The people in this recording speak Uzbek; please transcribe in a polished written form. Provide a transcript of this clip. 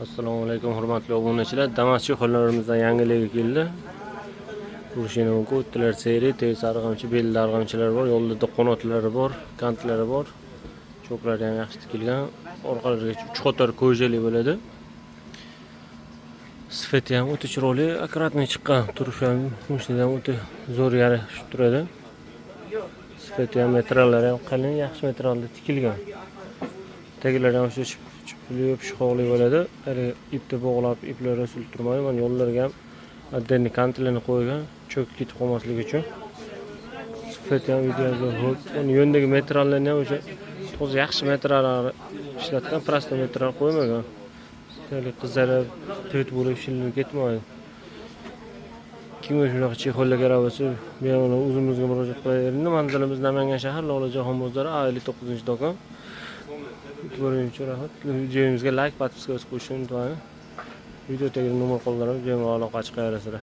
Assalomu alaykum, hurmatli obunachilar. Damas cho'xonlarimizdan yangiligi keldi. Ko'rishingiz mumkin. O'ttilar seri, tez arg'amchi, belli arg'amchilar bor, yo'lda qanotlari bor, kantlari bor. Cho'klari ham yaxshi tikilgan. Orqalariga uch qator кожа li bo'ladi. Sifati ham o'ta chiroyli, аккуратный chiqqan. Turishi ham, mashinada ham o'ta zo'r yarashib turadi. Sifati ham, materiallari ham qalin, yaxshi materialda tikilgan. Taglari ham shu chipli, pishiqoqli bo'ladi. Hali ipni bog'lab, iplari osilib turmaydi. Mana yo'llarga ham отдельный kantlarni qo'ygan, cho'kib ketib qolmasligi uchun. Sifati ham juda zo'r. Uni yonidagi materiallarni ham o'sha toza, yaxshi materiallar ishlatgan, просто material qo'ymagan. Hali qizarib, tut bo'lib shilinib ketmaydi. Kimga shunaqa чехол lar kerak bo'lsa, bemalol o'zimizga murojaat qilaveringlar. Manzilimiz Namangan shahar, Lolajon bozori, A59-do'kon. E'tiboringiz uchun rahmat. Videomizga layk, подписка bosib qo'yishni unutmang. Video tagida nomer qoldirib, bemalol aloqa chiqaverasizlar.